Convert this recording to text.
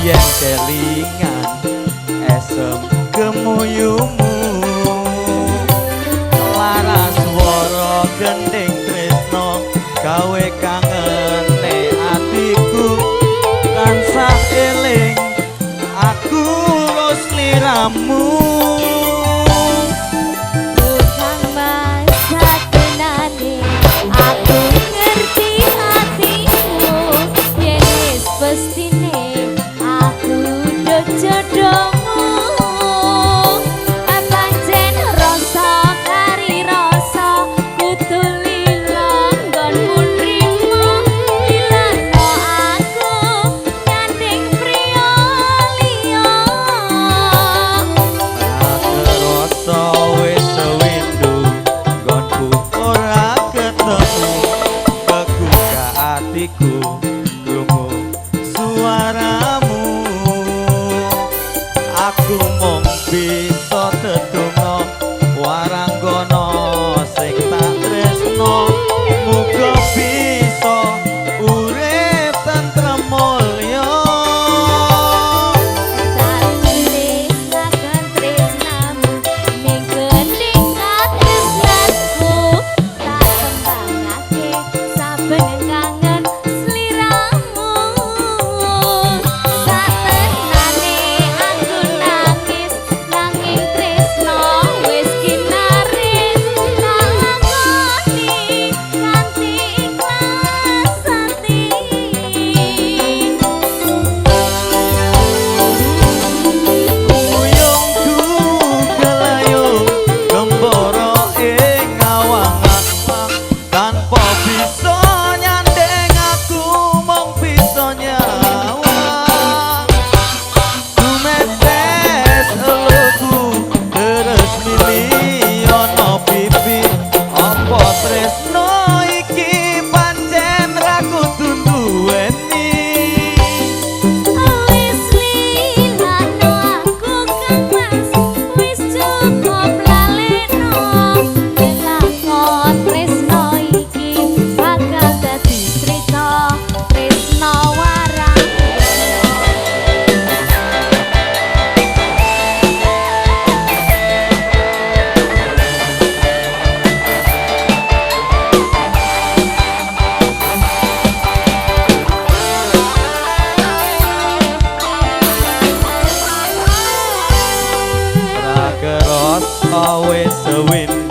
Yen kelingan esem gemuyumu, laras swara gending tresno gawe kangene atiku. Tansah eling aku wis sliramu. Aku ngerti hatimu yen wis pestine aku do jodohmu. Pancen rasa kari rasa kudu lila nggonmu nrimo. Lilano aku nyanding priya liya. Rasa wis sewindu nggonku ora ketemu, keguga atiku krungu suaramu. Aku mung bisa tetunggo waranggana sing tak tresno. Muga bisa urip tentrem mulya. Tak tulisaken tresnamu ning gending katresnanku. Tak tembangake saben kangen sliramu. Satenane aku nangis nanging tresno wis kinaris. Tak lakoni kanthi ikhlas ati. Uyungku kelayung gemboro ing awang-awang, tanpa bisa nyandeng aku mung bisa nyawang. Tumetes eluku terus mili ana pipi. Apa tresno iki pancen ra kudu duweni? Wis lilano aku Kang Mas, wis cukup laleno. Yen lakon tresno iki bakal dadi crita tresno waranggana. Ra kerasa wis sewindu.